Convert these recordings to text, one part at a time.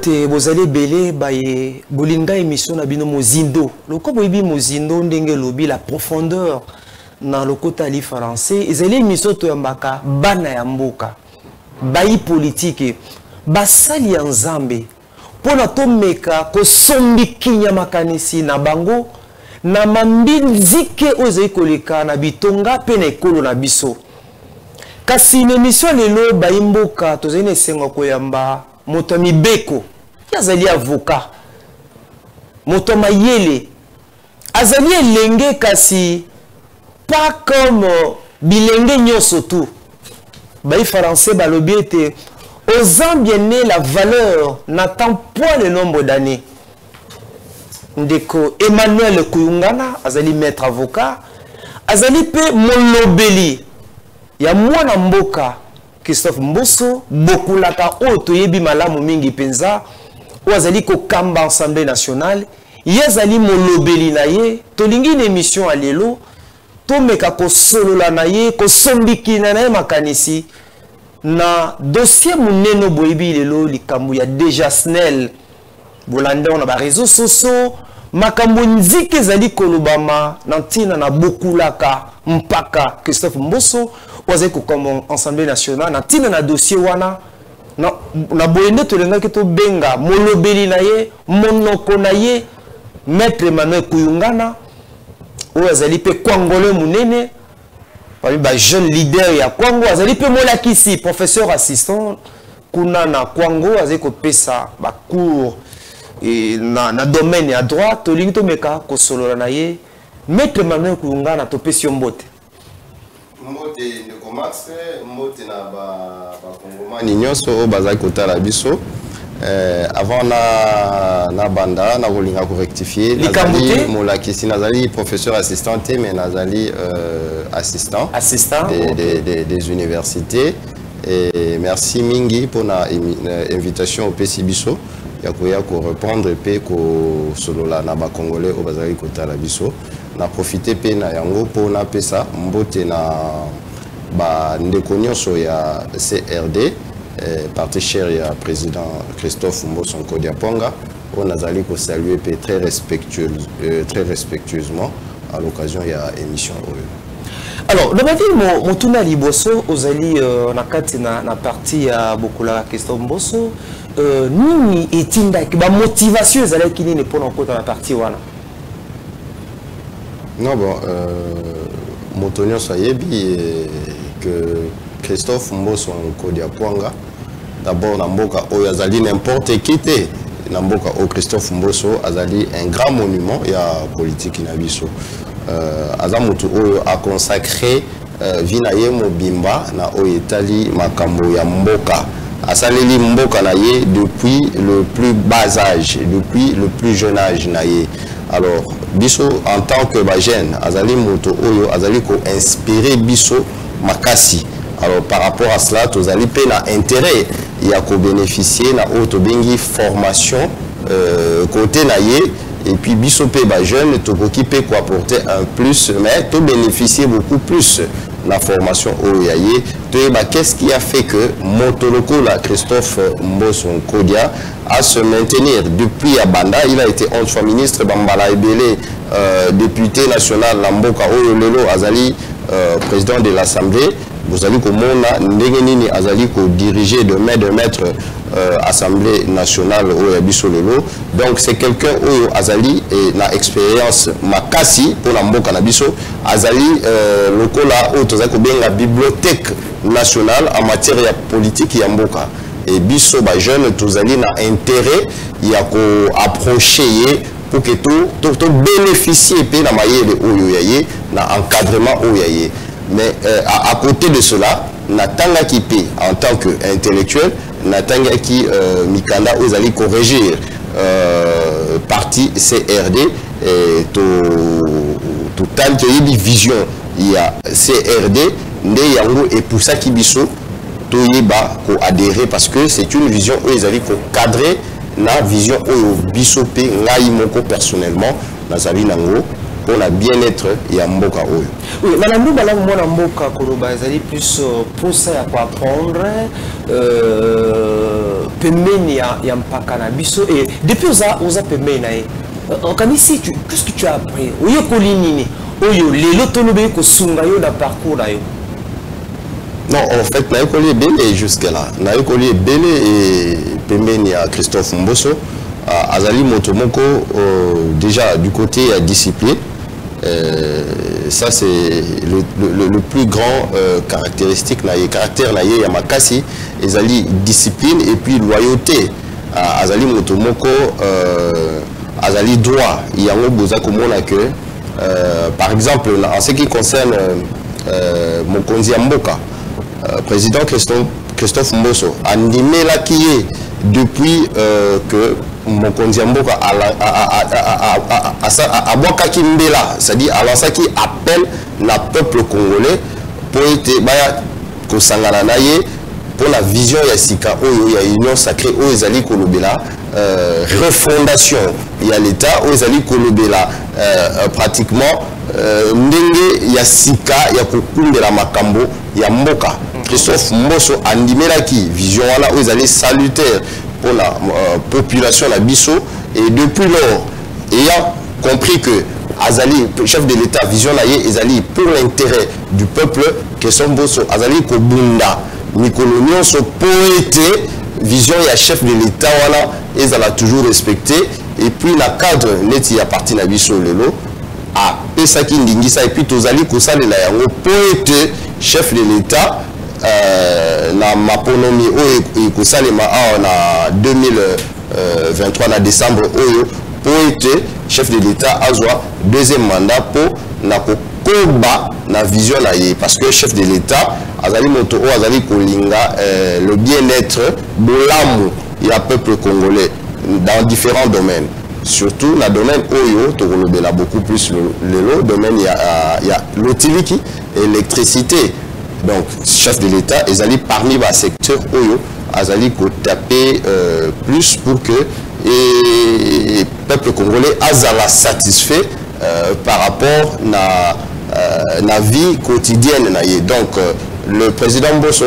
Mbote bozali ebele baye bolinga émission na bino Mozindo. Loko boyebi mozindo ndenge elobi la profondeur na lokota li français, ezali émission toyambaka bana ya mboka, bayi politike, basali ya Nzambe, mpona tomeka kosombikinya makanisi na bango na mambi nzike oyo ezali koleka na bitonga mpe na ekolo na biso. Kasi na émission lelo, bayi mboka, tozali na esengo ya koyamba moto ya mibeko. Ye azali avocat, moto ya mayele, azali elenge, kasi pas comme bilenge nyonso tu. Bayi français balobi ete aux bien né, la valeur n'attend point le nombre d'années. Ndeko Emmanuel Kuyungana azali maître avocat, azali mpe molobeli ya mwana mboka Christophe Mboso Bokulaka, oyo toyebi malamu mingi mpenza, oyo azali kokamba Assemblée nationale. Ye azali molobeli na ye. Tolingi na émission ya lelo tomeka kosolola na ye, kosombikina na ye makanisi na dossier monene. Boyebi lelo likambo ya déjà SNEL, bolanda na baréseaux sociaux makambo nzike ezali kolobama na ntina na Bokulaka mpaka Christophe Mboso, oyo azali kokamba Assemblée nationale. Na ntina na dossier wana, na boye nde tolingaki tobenga molobeli na ye, monoko na ye, maître Emmanuel Kuyungana, oyo azali mpe kwangole monene parmi bajeune leader ya Kwango. Azali mpe molakisi, professeur assistant kuna na Kwango, azali kopesa bacours na domaine ya droit. Tolingi tomeka kosolola na ye. Maître Emmanuel Kuyungana, topesi yo mbote. Mbote ndeko Max, mbote na bakongomani nyonso oyo bazali kotala biso. Avant na banda, nakolinga korectifier. Nazali molakisi, nazali professeur assistant te, mais nazali assistant, assistant des universités. Et merci mingi mpona invitation opesi biso ya koya korépondre mpe kosolola na bacongolais oyo bazali kotala biso. Na profite mpe na yango mpo napesa mbote na bandeko nyonso ya CRD, parti cher ya président Christophe Mboso Nkodia Ponga, oyo nazali kosaluer mpe très respectueusement à l'occasion ya émission oyo. Alors, lobaki motuna liboso, ozali na kati na parti ya Bokulaka Christophe Mboso. Nini etindaki, bamotivation ezalaki nini mpona okota na parti wana? Non, bon, moto nyonso ayebi que Christophe Mboso Nkodia Pwanga, d'abord na mboka oyo azali n'importe qui te. Na mboka oyo, Christophe Mboso azali un grand monument ya politique na biso. Aza motu oyo aconsacré vie na ye mobimba na oyo etali makambo ya mboka. Asaleli mboka na ye depuis le plus bas âge, depuis le plus jeune âge na ye. Alors biso en tant que bajeune, azali moto oyo azali koinspire biso makasi. Alors par rapport à cela, tozali mpe na intérêt ya kobénéficier na oyo tobengi formation côté na ye. Et puis biso mpe bajeune tokoki mpe koapporter un plus, mais tobénéficier beaucoup plus na formation oyo ya ye. Toyeba qu'est-ce qui a fait que moto lokola Christophe Mboso Nkodia à se maintenir depuis abanda. Il a été 11 fois ministre, bambala ebele, député national na mboka oyo. Lelo azali président de l'Assemblée. Bozali komona ndenge nini azali kodiriger de main de maître Assemblée nationale oyo ya biso lelo. Donc c'est quelqu'un oyo azali na expérience makasi mpona mboka na biso. Azali lokola oyo tozali kobenga bibliothèque nationale en matière ya politique ya mboka. Et biso bajeune tozali na intérêt ya koapprocher ye pour que to bénéficier mpe na mayele oyo ya ye, na encadrement oyo ya ye. Mais à côté de cela, natangaki mpe en tant que intellectuel, natangaki mikanda oyo ezali korégir parti CRD. Totali, toyebi vision ya CRD. Nde yango epusaki biso toyeba koadhérer, parce que c'est une vision oyo ezali kocadrer na vision oyo biso mpe ngai moko personnellement nazali nango mpona bien-être ya mboka oyo. Oui, nalandi malamu. Mwana mboka koloba ezali plus posa ya koapprendre. Pembeni ya mpaka na biso, et depuis oza pembeni na ye, okanisi, qu'est-ce que tu as appris? Oyekoli nini oyo lelo tolobi kosunga yo na parcours na yo? Non, en fait, nayekoli ebele jusque là. Nayekoli ebele e pembeni ya Christophe Mboso. Azali moto moko, déjà du côté ya discipline, ça c'est le plus grand caractéristique na ye, caractère na ye ya makasi ezali discipline et puis loyauté. Azali moto moko azali droit. Yango boza komona que par exemple, en ce qui concerne mokonzi ya mboka, président Christophe Mboso andimelaki ye depuis que mokonzi ya mboka abwakaki mbela, c'est-à-dire alansaki appel na peuple congolais po ete baya kosangana na ye mpo na vision ya sika oyo ya Union sacrée, oyo ezali kolobela refondation ya l'État, oyo ezali kolobela pratiquement ndenge ya sika ya kokumbela makambo ya mboka. Christophe Mboso andimelaki vision wana oyo ezali salutaire pour la population na biso. Et depuis lors, ayant compris que azali chef de l'État, vision na ye ezali pour l'intérêt du peuple, Christophe Mboso azali kobunda mikolo nyonso po ete vision ya chef de l'État wana ezala toujours respecté. Et puis na cadre neti ya parti na biso, lelo apesaki ndingisa et puis tozali kosalela yango po ete chef de l'État, na maponomi oyo ekosalema awa na 2023 na décembre oyo, po ete chef de l'État azwa deuxième mandat mpo na kokoba na vision na ye, parce que chef de l'État azali moto oyo azali kolinga le bien-être, bolamu ya peuple congolais dans différents domaines, surtout na domaine oyo tokolobela beaucoup plus lelo, domaine ya lotiliki, électricité. Donc chef de l'État ezali parmi basecteur oyo azali kotaper plus pour que et peuple congolais azala satisfait par rapport na vie quotidienne na ye. Donc le président Mboso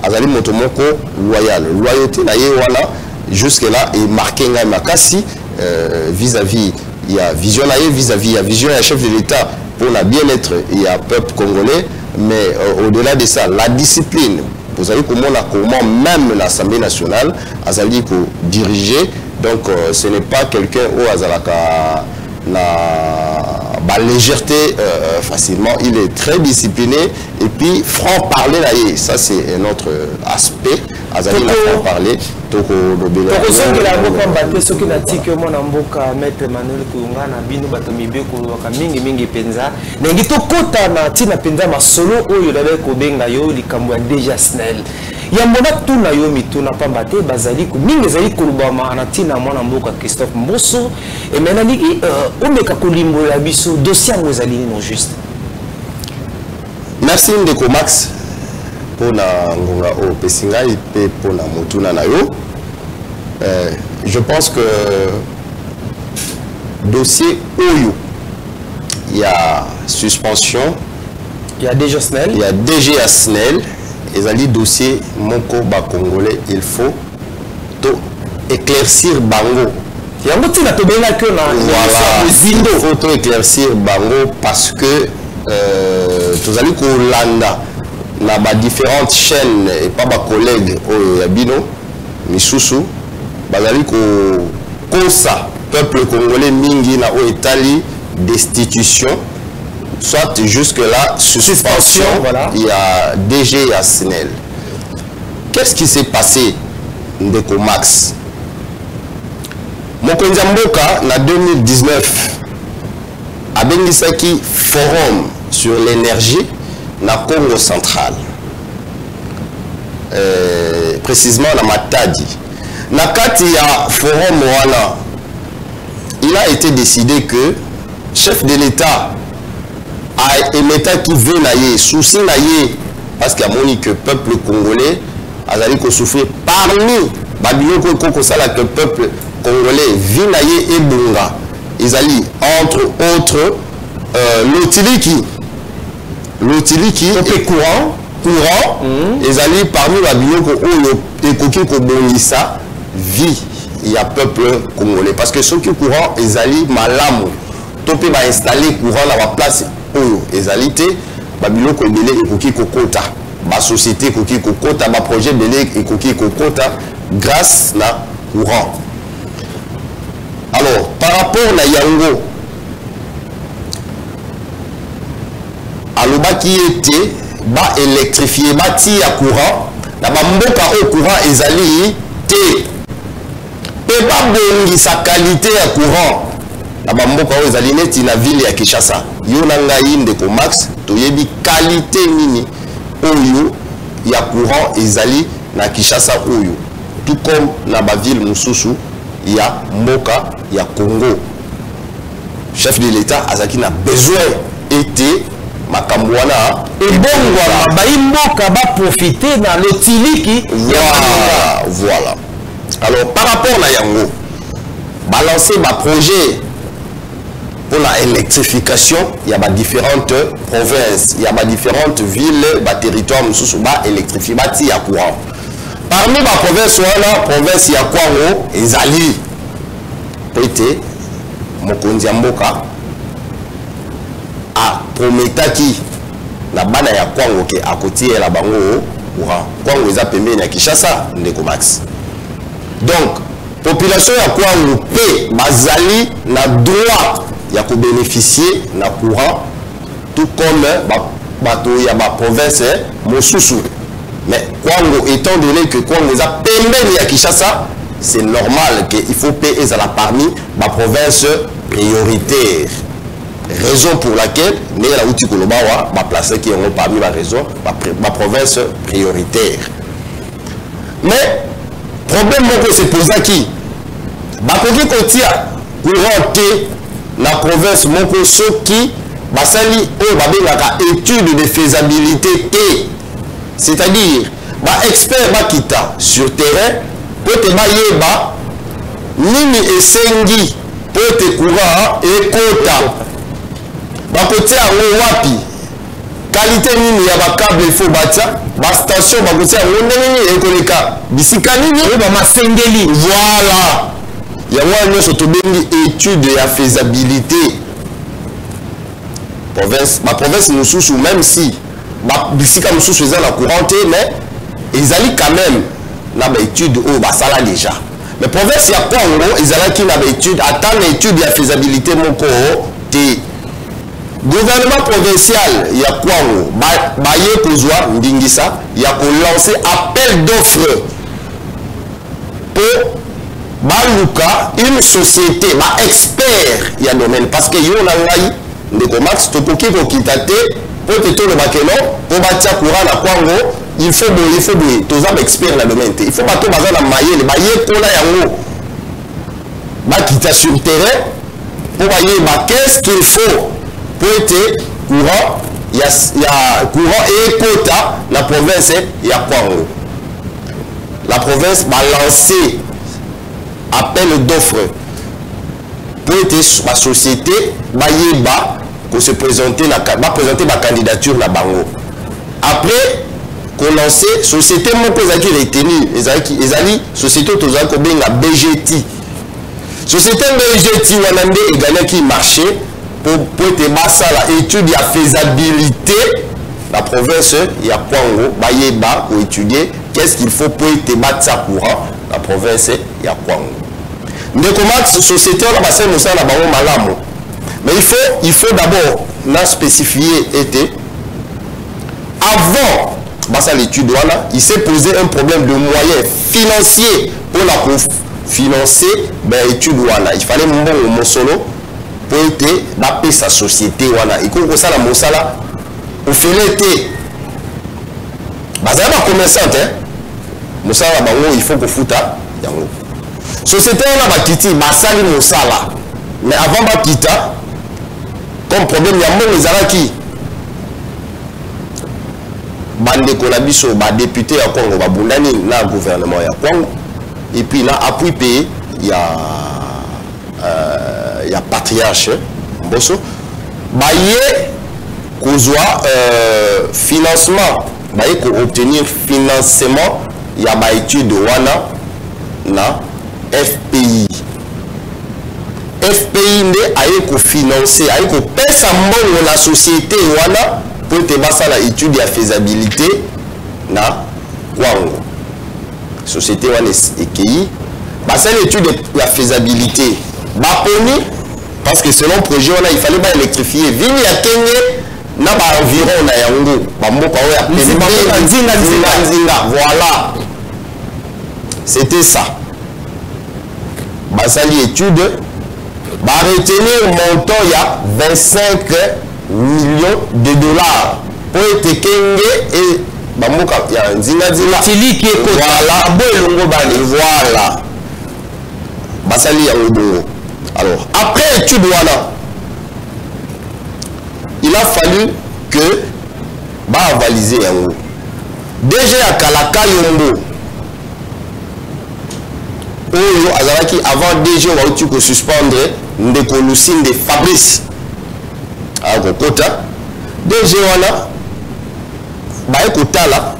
azali moto moko loyal. Loyauté na ye wana jusque là est marqué ngai makasi vis-à-vis ya vision na ye, vis-à-vis ya vision ya chef de l'État pour la bien-être ya peuple congolais. Mais au-delà de ça, la discipline, vous avez comment même l'Assemblée nationale azali ko diriger. Donc ce n'est pas quelqu'un oyo azalaka na ba légèreté facilement. Il est très discipliné et puis franc parler na ye, ça c'est un autre aspect. Azali na franc parler, tokolobela. Tokozongela yango, pamba te soki natiki yo, mwana mboka maître Emmanuel Kuyunga, na bino bato mibeko kolobaka mingimingi mpenza. Ndenge tokɔta na ntina mpenza masolo oyo nabaki kobenga yo, likambo ya DG SNEL. Yambo natuna yo mituna, pamba te bazali mingi ezali kolobama na ntina mwana mboka Christophe Mboso, eme nalingi omeka kolimbola biso dossier yango ezali nini juste. Merci ndeko Max mpona ngonga oyo opesi ngai mpe mpona motuna na yo. Je pense que dossier oyo ya suspension ya DG SNEL, ya DG ya SNEL ezali dossier moko bacongolais il faut to éclaircir bango. Yango ntina tobengaki yo na Voilà, mozindo. Il faut to éclaircir bango parce que tozali kolanda na badifférentes chaînes epa bacollègue oyo ya bino misusu bazali kokosa peuple congolais mingi na oyo etali destitution, soit jusque là suspension, Suspension, voilà. Ya DG ya SNEL. Qu'est-ce qui s'est passé, ndeko Max? Mokonzi ya mboka na 2019 abengisaki forum sur l'énergie na Congo Central, précisément na Matadi. Na kati ya forum wana, il a été décidé que chef de l'État aémettaki vœu na ye, souci na ye, parce que amoni que peuple congolais azali kosouffrir. Parmi babiloko ekoki kosala que peuple congolais vie na ye ebonga ezali entre autres lotiliki Mpe courant. Courant ezali parmi babiloko oyo ekoki kobongisa vie ya peuple congolais, parce que soki courant ezali malamu to mpe bainstalle courant na baplace oyo ezali te, babiloko ebele ekoki kokota, basociété ekoki kokota, baprojet ebele ekoki kokota grâce na courant. Alors, par rapport na yango, alobaki ete baélectrifie, batia courant na bamboka oyo courant ezali te, mpe babongisa qualité ya courant na bamboka oyo ezali, neti na ville ya Kinshasa. Yo na ngai, ndeko Max, toyebi qualité nini oyo ya courant ezali na Kinshasa oyo, tout comme na baville mosusu ya mboka ya Congo. Chef de l'État azalaki na besoin ete makambo wana ebongwama, bayi mboka baprofite na lotiliki. Voilà. Alors, par rapport na yango, balancer baprojet pour la électrification ya badifférentes provinces, ya badifférentes villes, baterritoire mosusu, baélectrifie, batia courant. Parmi baprovince wana, province ya Kwango ezali, po ete mokonzi ya mboka aprometaki na bana ya Kwango ke akotiela bango courant. Kwango eza pembeni ya Kinshasa, ndeko Max. Donc population ya Kwango mpe bazali na droit ya kobénéficier na courant, tout comme bato ya baprovince mosusu. Mais Kwango, étant donné que Kwango eza pembeni ya Kinshasa, c'est normal que il faut mpe ezala parmi baprovince prioritaire, raison pour laquelle ndenge nauti koloba awa, baplacaki yango parmi baraison, baprovince prioritaire. Mais problème moko se posaki: bakoki kotia courant te na province moko soki basali oyo babengaka étude de faisabilité te, c'est-à-dire baexpert bakita sur terrain po ete bayeba nini esengi po ete courant ekota, bakotia yango wapi, qualité nini ya bacable il faut batia, bastation bakotia yango ndenge nini, ekoleka bisika nini. Oyo bamasengeli. Voilà, yango wana nyonso tobengi étude ya faisabilité. Province, baprovince mosusu, même si bisika mosusu eza na courant te, mais ezali quand même na baétude oyo basala déjà. Mais province ya Congo ezalaki na baétude, ata na étude ya faisabilité moko te. Gouvernement provincial ya Kwango baye kozwa ndingisa ya kolancer appel d'offre mpo baluka une société, baexpert ya domaine, parce que yo na ngai, ndeko Max, tokoki kokita te mpo te toloba ke non, mpo batia courant na Kwango, il faut boye, il faut boye. Toza baexpert na domaine te. Il faut bato baza na mayele, bayekola yango, bakita sur terrain mpo bayeba qu'est-ce qu'il faut mpo ete courant ya courant ekota na province ya Kwango. La province balance appel d'offre mpo ete basociété bayeba kose présenter na baprésente bacandidature na bango. Après kolance, société moko ezalaki retenu, ezalaki, ezali société oyo tozalaki kobenga BGT. Société BGT wana nde egagnaki marché po ete basala étude ya faisabilité na province ya Kwango, bayeba koétudier qu'est-ce qu'il faut po ete batia courant na province ya Kwango. Ndeko Max, société wana basali mosala na bango malamu, mais il faut d'abord na spécifier ete avant basala étude wana, il s'est posé un problème de moyens financiers mpona kofinancer baétude wana. Il fallait mbongo, mosolo, mpo ete bapesa société wana ekoki kosala mosala ofele te. Bazali bacommerçant te, mosala na bango il faut kofuta yango. Société wana bakiti, basali mosala, mais avant bakita, comme problème ya mbongo ezalaki, bandeko na biso badéputé ya Congo babundani na gouvernement ya Congo et puis na appui mpe ya patriarche Mboso, baye kozwa financement. Baye ko-obtenir financement ya baétude wana na FPI. FPI nde aye kofinancer, aye kopesa mbongo na société wana po ete basala étude ya faisabilité na Kwango. Société wana ekei, basali étude ya faisabilité, baponi, parce que selon projet wana, il fallait baélectrifier ville ya Kenge na baenviron na yango, bamboka oyo ya pembeni, nzinga nzinga. Voilà, c'était ça. Basali étude, baretenir montant ya 25 millions de dollars po ete Kenge e bamboka ya nzinganzinga Tiliki ekota. Voilà. Bo elongo bani. Voilà, basali yango bongo. Alors, après étude wana, il a fallu que baavaliser yango. DG ya kala, Kayombo, oyo azalaki avant DG oyo bauti kosuspendre, ndeko Lusinde Fabrice, akokota DG wana, baye kotala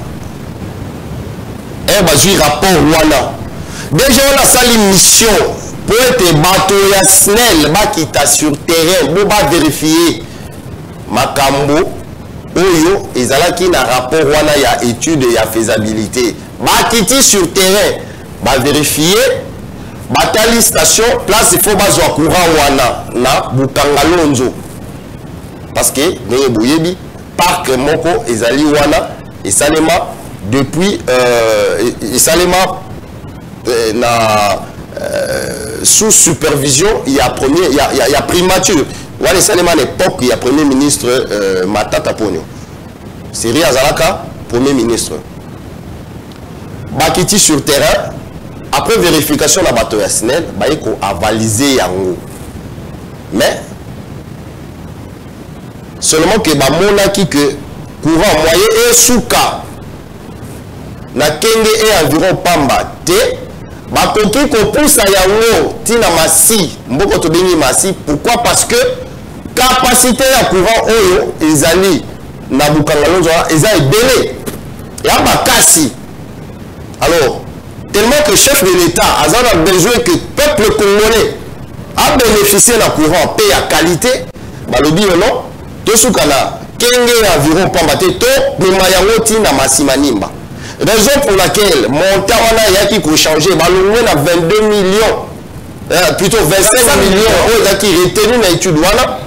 e bazwi rapport wana. DG wana asali mission po ete bato ya SNEL bakita sur terrain bo baverifie makambo oyo ezalaki na rapport wana ya étude ya faisabilité. Bakiti sur terrain, baverifie, batali station, place il faut bazwa courant wana na Bukanga Lonzo, parce que ndenge boyebi, parc moko ezali wana, esalema depuis esalema na sous supervision ya premier ya primature wana. Esalema na époque ya premier ministre Matata Ponyo Seri azalaka premier ministre. Bakiti sur terrain, après vérification na bato ya SNEL, baye koavaliser yango. Mais seulement que bamonaki que courant moyen esuka na Kenge e environ pamba te, bakoki kopusa yango ntina Masi, mboka tobengi Masi. Pourquoi? Parce que capacité ya courant oyo ezali na Bukanga Lonzo wana eza ebele ya makasi. Alors, tellement que chef de l'État aza na besoin que peuple congolais abénéficie na courant mpe ya qualité, balobi yo non, tosuka na Kenge ya environ pamba te, tobima yango ntina Masimanimba. Raison pour laquelle montant wana eyaki kochanger, balongwe na 22 millions, plutôt 25 millions oyo ezalaki retenu na étude wana,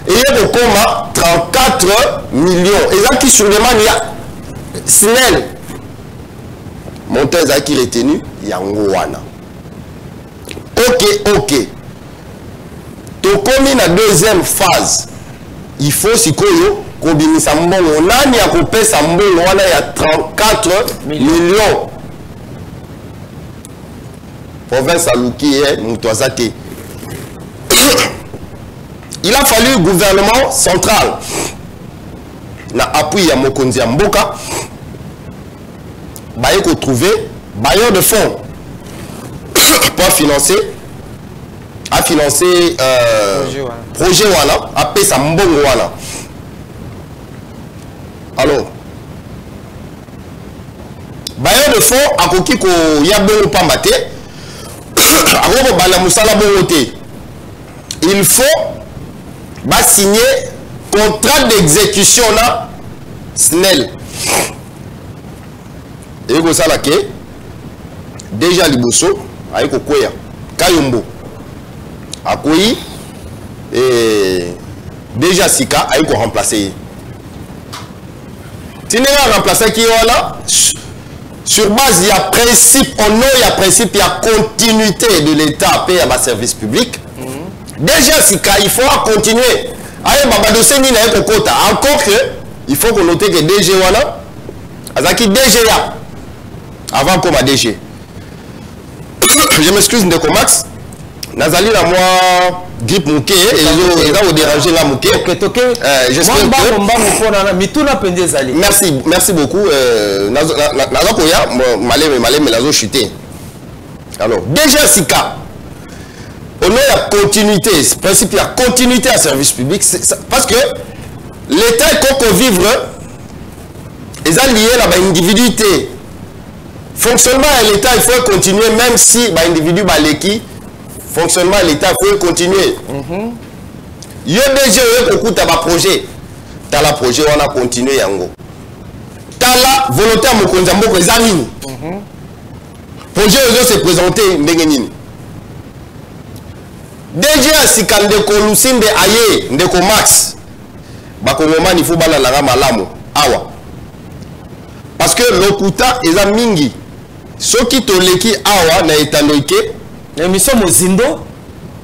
eye kokoma 34 millions. Ezalaki sur demande ya SNEL, montant ezalaki retenu yango wana. Ok, tokomi na deuxième phase. Il faut sikoyo kobimisa mbongo. Nani akopesa mbongo wana ya 34 millions? Province aluki ye, moto aza te. Il a fallu gouvernement central na appui ya mokonzi ya mboka baye kotrouver bailleur de fonds pour financer, afinancer projet wana, apesa mbongo wana. Alors, bailleur de fonds akoki koya bongo pamba te, akoki kobanda mosala bongo te. Il faut basigner contrat d'exécution na SNEL. Eye kosala ke déjà liboso aye kokweya, Kayombo akwei e, déjà sika aye koremplacer ye. Ti ndenge aremplaçaki ye wana, sur base ya principe, au nom ya principe ya continuité de l'État mpe ya baservice public, déjà sika il faut continuer, ayeba badossier nini aye kokota. Encore que il faut konoter que DG wana azalaki DGA avant koma DG. Je m'excuse, ndeko Max, nazali na mwa grippe moke, eza kodéranger nga moke. Toke mbango mbango mpona mituna mpenza ezali. Merci, merci beaucoup. Naza koya maleme maleme, nazochute. Alors, déjà sika, au nom ya continuité, principe ya continuité ya service public, parce que l'État ekoki kovivre Eza lié na baindividu te. Fonctionnement ya l'État, il faut continuer même si baindividu baleki. Fonctionnement ya l'État, il faut continuer. Yo DG, oye kokuta baprojet, tala projet wana, continue yango. Tala volonté ya mokonzi ya mboka eza nini, projet oyo se présente ndenge nini. DG ya sika, ndeko Lusinde aye. Ndeko Max, bakongomani faut balandaka malamu awa, parce que lokuta eza mingi. Soki toleki awa na etando eke Émission Mozindo.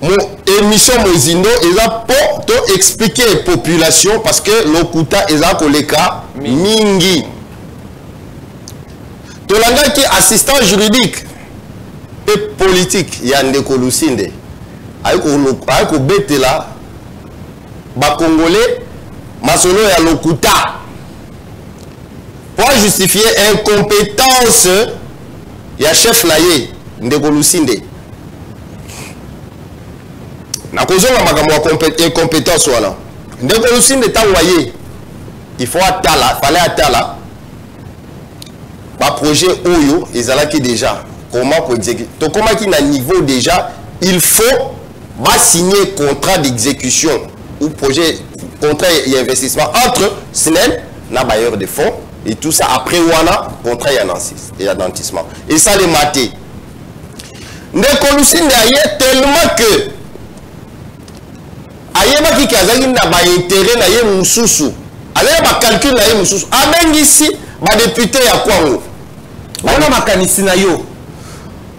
Mo émission Mozindo eza mpo to expliquer population, parce que lokuta eza koleka mingi. Tolandaki assistant juridique mpe politique ya ndeko Lusinde aye kobetela bakongolais masolo ya lokuta po ajustifier incompétence ya chef na ye, ndeko Lusinde. Nakozonga makambo ya incompétence wana. Ndeko Lusinde, ntango aye, il faut atala, fallait atala baprojet oyo ezalaki déjà, comment koexécuter. Tokomaki na niveau déjà il faut basigner contrat d'exécution ou projet, contrat ya investissement entre SNEL na bailleur de fonds et tout ça. Après wana, contrat ya nantissement esalema te. Ndeko Lusinde aye, tellement que ayebaki ke azalaki na baintérêt na ye mosusu, azalaki na bacalcul na ye mosusu, abengisi badéputé ya Kwango. Wana makanisi na yo.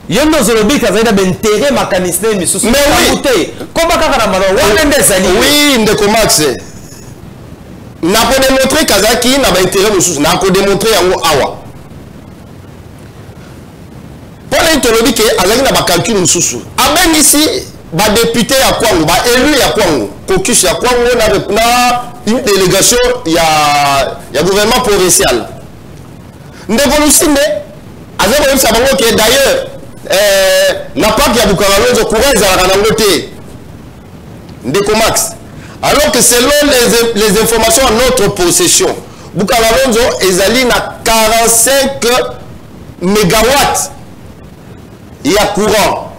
Yo nde ozolobika azali na baintérêt, makanisi na ye misusu. Mais oui. Te, koba kaka na maloba wana nde ezali. Oui, ndeko Max, nakodémontrer ke azalaki na baintérêt mosusu. Nakodémontrer yango awa. Mpo nini tolobi ke azalaki na bacalcul mosusu? Abengisi badéputé ya Kwango, baélu ya Kwango, caucus ya Kwango na une délégation ya gouvernement provincial. Ndeko Lusinde aza koyebisa bango ke d'ailleurs na parc ya Bukanga-Lonzo, courant ezalaka nango te. Ndeko Max, alors que selon les informations en notre possession, Bukanga-Lonzo ezali na 45 mégawatts ya courant,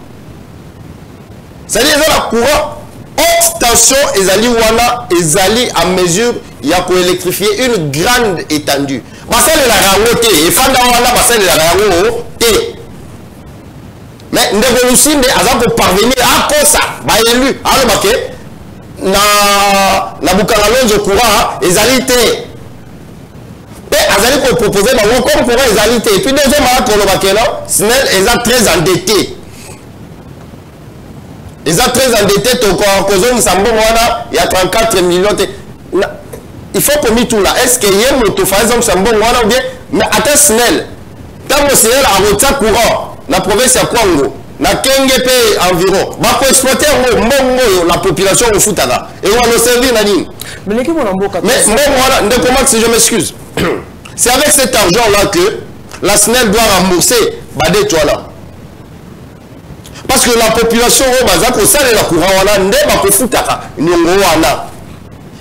c'est-à-dire eza na courant haute tension, ezali wana, ezali à mesure ya koélectrifier une grande étendue. Basalelaka yango te, efanda wana, basalelaka yango te. Mais ndeko Lusinde aza koparvenir akosa baélu, aloba ke na Bukanga-Lonzo courant ezali te, mpe azali kopropose bango comme courant ezali te. Et puis deuxième, aya koloba ke non, SNEL eza très endetté, eza très endetté, tokozongisa mbongo wana ya 34 millions te. Il faut komituna: est ce que ye moto fa ezongisa mbongo wana ou bien? Mais ata SNEL, ntango SNEL akotia courant na province ya Kwango, na Kenge mpe environ, bakoexploite yango, mbongo oyo la population kofutaka ewana oservir na nini? Meleki mwana mboka. Mais mbongo wana, ndeko Max, je m'excuse, c'est avec cet argent là que la SNEL doit rembourser badettes wana, parce que la population oyo baza kosalela courant wana nde bakofutaka niongo wana.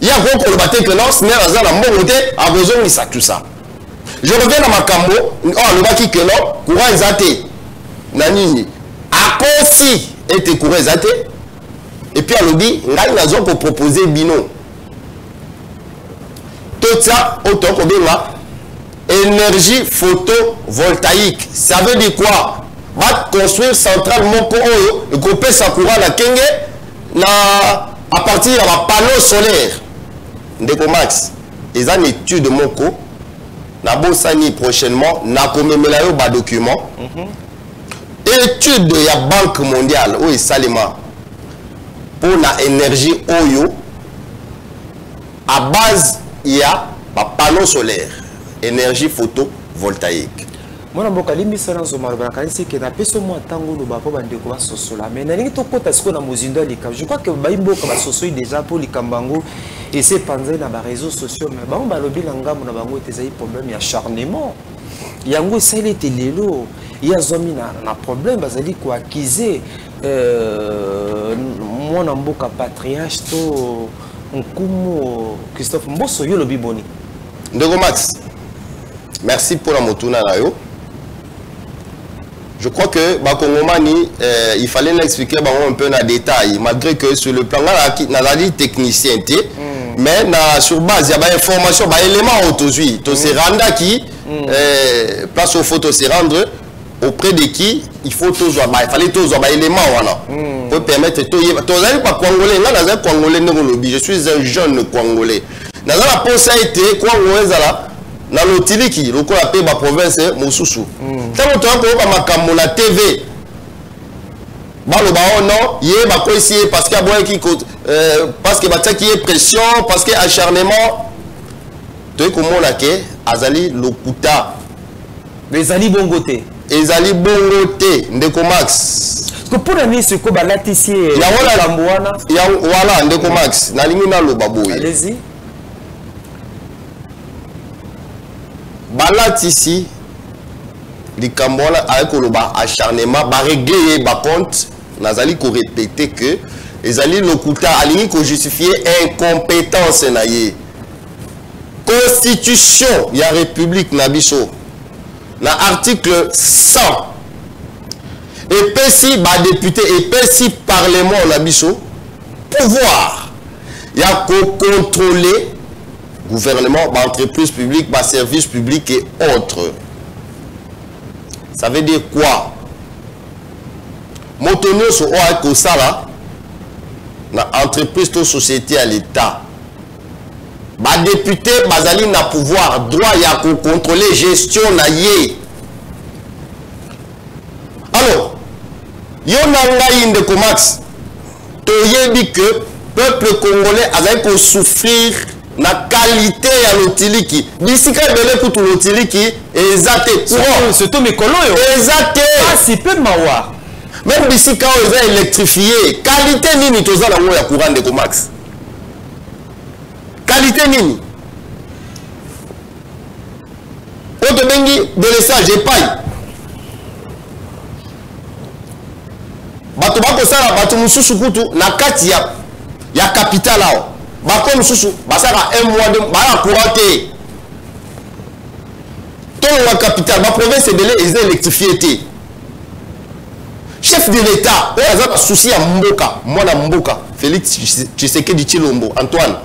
Ye akoki koloba te ke non, SNEL aza na mbongo te, akozongisa tout ça. Je reviens na makambo oyo alobaki ke non, courant eza te na nini. Akosi ete courant eza te, et puis alobi: ngai naza kopropose bino totia oyo tokobenga énergie photovoltaïque. Ça veut dire quoi? Baconstruire centrale moko oyo ekopesa courant na Kenge na à partir ya bapanneau solaire. Ndeko Max, eza na étude moko nabosani, prochainement nakomemela yo badocument, étude ya Banque mondiale oyo esalema mpo na énergie oyo à base ya bapanneau solaire, énergie photovoltaïque. Mwana mboka, limbisa, nazoma loba, nakanisi ke napesi mwa ntango oloba mpo bandeko basosola. Mais nalingi tokɔta sikoyo na mozindo ya likambo. Je crois que bayi mboka basosoli déjà mpo likambo yango ese epanzali na baréseaux sociaux. Mais bango balobi na ngambo na bango ete ezali problème ya acharnement, yango esali ete lelo ye azwami na problème. Bazali koaccuser mwana mboka patriarche to nkumu Christophe Mboso. Yo olobi boni? Ndeko Max, Merci pour la motuna na yo. Je crois que Bakongomani, il fallait l'expliquer un peu dans détail, malgré que sur le plan nazali technicien, mais sur base, il y a des informations, des éléments autosui. Tu se rendre qui, place au faut se rendre auprès de qui il faut toujours, il fallait toujours des éléments voilà. Pour permettre tout tu pas congolais, là congolais je suis un jeune congolais. Dans la pensée congolais là. Dans l'otiliki, le coup appelé ma province Mosusu. Tant que tu as makambo la TV, baloba non, yé ba ko ici parce qu'il y a qui parce que ba qui est pression, parce que acharnement. Tu comment la ke azali lokuta. Mais ezali bongo te. Ezali bongo te ndeko Max. Que pour la ce ko ba latisi ya wala ya wala ndeko Max, nalingi na loba boye. Allez-y. Balatisi likambo wana ayekoloba acharnement ba régler ba compte nazali ko répéter que ezali lokuta alingi ko justifier incompétence na ye. Constitution ya République na biso na article 100 epesi ba député epesi parlement na biso pouvoir ya ko contrôler gouvernement, entreprise publique, service public et autres. Ça veut dire quoi? Moto nyonso oyo akosala na entreprise to société à l'État. Ba député bazali na pouvoir droit ya ko contrôler gestion na ye. Alors, yo na ngai ndeko Max, toyebi que peuple congolais azali ko souffrir na qualité ya lotiliki. Bisika ebele kutu lotiliki eza te courant. Surtout mikolo yo. Eza te. Ah si peu mawa. Même bisika oyo eza électrifié. Qualité nini toza nango ya courant ndeko Max? Qualité nini? Oyo tobengi délestage epai. Bato bakosala bato mosusu kutu na kati ya capitale awa. Bako mosusu basaka un mois de baya courant te. Tongo capitale ba province ebele eza électrifié te. Chef de l'État oyo aza na souci ya mboka, mwana mboka Félix Tshisekedi Tshilombo Antoine.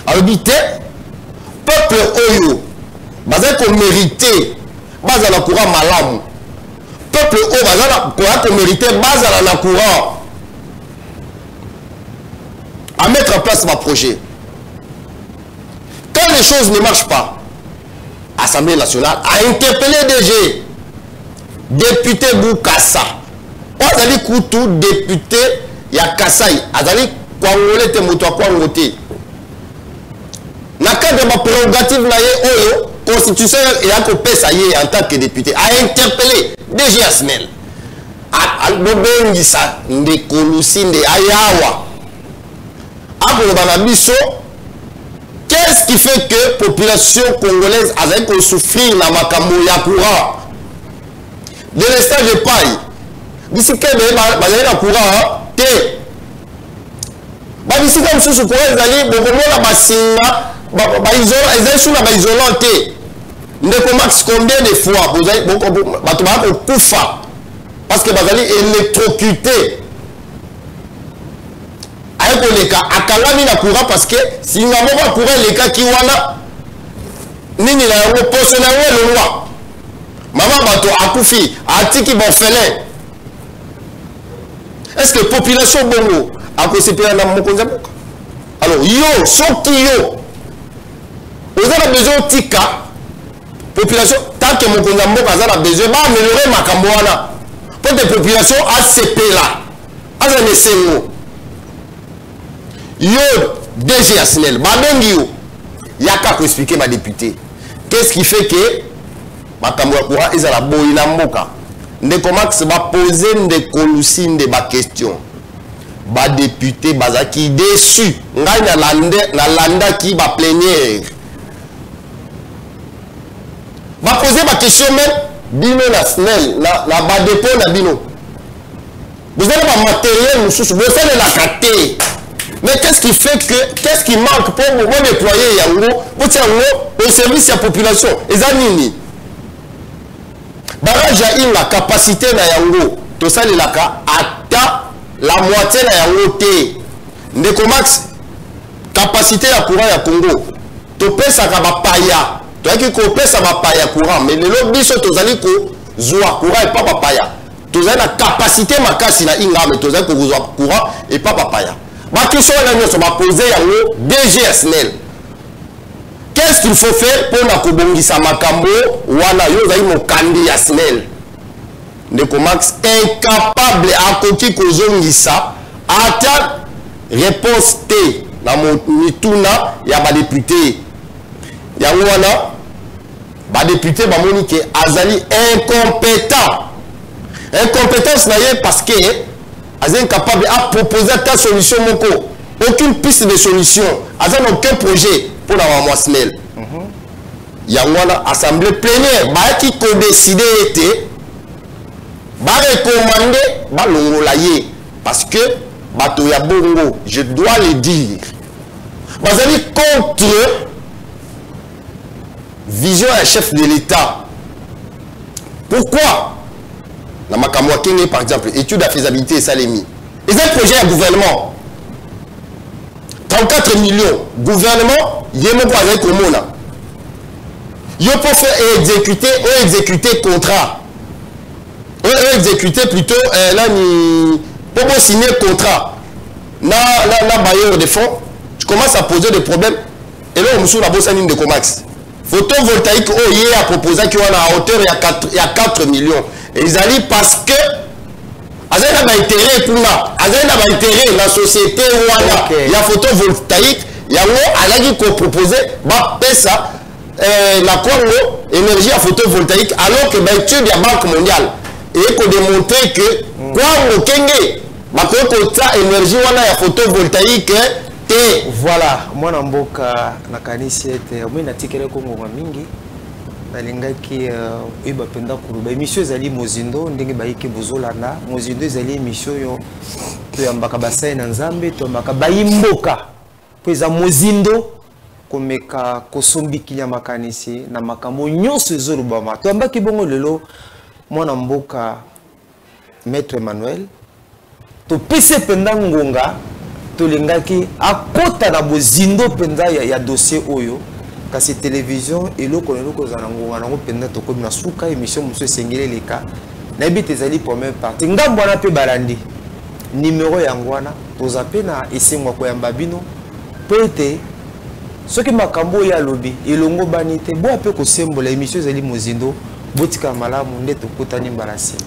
Alobi te peuple oyo baza ko mériter bazala courant malamu. Peuple oyo baza ko mériter bazala na courant. À mettre en place ma projet. Quand les choses ne marchent pas, Assemblée nationale a interpellé DG, député Bukasa. Azali kutu député ya Kasai, azali kwangole te moto kwango te. Na cadre de ma prérogative na ye oyo constitution ya ko pesa ye en tant que député a interpellé DG Asmel. A bobengisa ndeko Lusinde ayawa. Qu'est-ce qui fait que la population congolaise a souffrir la makambo ya courant? De l'instant de paille. D'ici que la courant, te. D'ici que sous courant, ils allaient beaucoup la bassina, ils allaient sous la isolant te. Ndeko Max combien de fois vous avez beaucoup kufa parce que vous allez électrocuter. Ayekoleka akangami na courant parce que si nga moko courant leka ki wana nini na yango poso na yango elongwa mama bato akufi atiki borphelin. Est-ce que population bongo akosepela na mokonzi ya mboka? Alors yo soki yo oza na besoin otika population tant que mokonzi ya mboka aza na besoin ba améliorer makambo wana po te population asepela aza na esengo. Yo, DG Asnel, babengi yo, yaka ko expliquer ma député. Qu'est-ce qui fait que makambo ya courant ezala boyi na mboka? Ndeko Max ba poser ndeko Lusinde ba question. Ba député bazaki déçu. Ngai na landa ki ba plénière. Ba poser ba question même bino na Snel na ba dépôt na bino. Vous avez ba matériel mususu, vous avez la kate. Mais qu'est-ce qui fait que, qu'est-ce qui manque pour vous déployer Yango, pour Au service ya population eza nini? Barrage ya Inga, capacité na yango tosalelaka ata la moitié na yango te. Ndeko Max, capacité ya courant ya Congo topesaka bapaya, toyaki kopesa bapaya courant, mais lelo biso tozali kozwa courant epa bapaya. Tozali na capacité makasi na Inga, mais tozali kozwa courant epa bapaya. Baquestion wana nyonso bapose yango DG ya SNEL. Qu'est-ce qu'il faut faire mpona kobongisa makambo wana? Yo ozali mokambi ya SNEL. Ndeko Max, incapable, akoki kozongisa ata réponse te na mituna ya badéputé. Yango wana badéputé bamoni ke azali incompétent. Incompétence na ye, parce que aza incapable apropose ata solution moko, aucune piste de solution, aza na aucun projet mpona bamwa SNEL. Yango wana assemblée plénière bayaki kodécider ete barecommander balongola ye, parce que bato ya bongo, je dois le dire, bazali contre vision ya chef de l'État. Pourquoi? Na makambo ya Kenge, par exemple, étude ya faisabilité esalemi, eza projet ya gouvernement, 34 millions. Gouvernement ye moko azali komona yo mpo faire exécuter, oyo exécuter contrat, oyo exécuter plutôt nani, mpo bosigner contrat na bailleur de fonds, tu commences à poser des problèmes. Eloko mosusu nabosani, ndeko Max, photovoltaïque oyo ye aproposaki wana à hauteur ya 4 millions, ezali parce que azali na baintérêt kuna, azali na baintérêt na société wana ya photovoltaïque. Yango azalaki kopropose bapesa na Congo énergie ya photovoltaïque, alors que baétude ya Banque mondiale eye kodémontrer que Kwango Kenge bakoki kotia énergie wana ya photovoltaïque te. Voilà, mwana mboka, nakanisi ete omoi natikeli kongonga mingi. Nalingaki oyeba mpenza koloba émission ezali mozindo. Ndenge bayiki bozolanda mozindo, ezali émission oyo toyambaka basali na Nzambe, toyambaka bayimboka, mpo eza mozindo, komeka kosombikinya makanisi na makambo nyonso ezolobama. Toyambaki bongo lelo mwana mboka Maître Emmanuel. Topesi mpenza ngonga, tolingaki akɔta na bozindo mpenza ya dossier oyo, kasi télévision eloko na eloko ezala na ngonga nango mpenza. Tokomi na suka émission mosusu esengeli eleka. Nayebi te, ezali première partie. Ngambo wana mpe balandi nimero yango wana, toza mpe na esengo ya koyamba bino, mpo ete soki makambo oyo alobi elongo bani te, boya mpe kosembola. Émission ezali mozindo. Botikala malamu, nde tokutani mbala nsima.